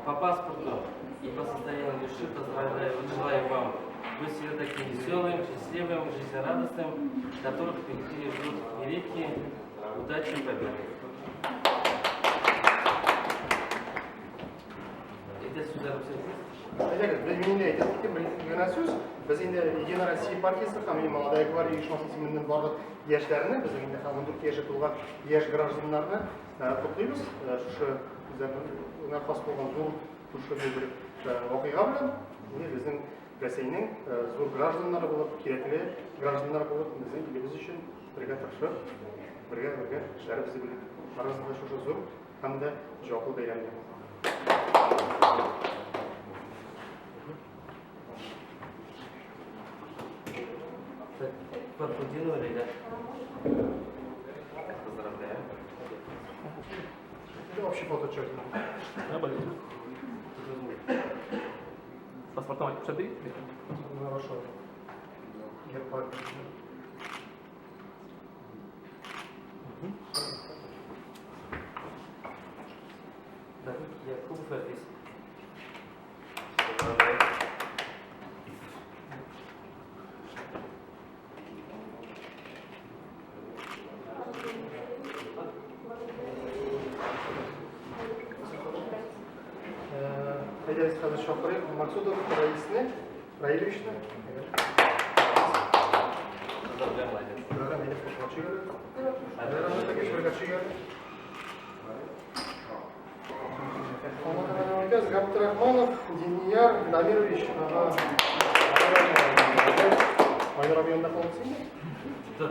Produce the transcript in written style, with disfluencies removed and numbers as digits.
По паспорту и по состоянию души поздравляю, желаю вам быть всегда таким веселым, счастливым, жизнерадостным, которых впереди ждут великие удачи и победы. Это сюда все. Әйдәгез, без мин инде әйтеп киттем, бер генә сүз. Без инде Единая Россия партиясе һәм Молодая гвардия оешмасы исеменнән барлык яшьләрне, безнең инде һәм 14 яше тулган яшь гражданнарны котлыйбыз. Шушы үзләренә хас булган зур шушы бер вакыйга белән инде безнең Рәсәйнең зур гражданнары булып, кирәкле гражданнар булып, безнең илебез өчен бергә тырышып, бергә-бергә эшләребез дип уйлыйм. Барыгызны да шушы зур һәм дә җаваплы бәйрәм белән. Фархутдинова Лейла. Поздравляю. Это общий фото Паспортом przed Хорошо. Герб. Так, Якубов Эльвис. Поздравляю. Әйдәгез хәзер чакырыйк Максудов Раисны, Раилевичны. Поздравляю, молодец. Габдрахманов Динияр Дамирович. Ага. Айнур абый янында калып син. Да.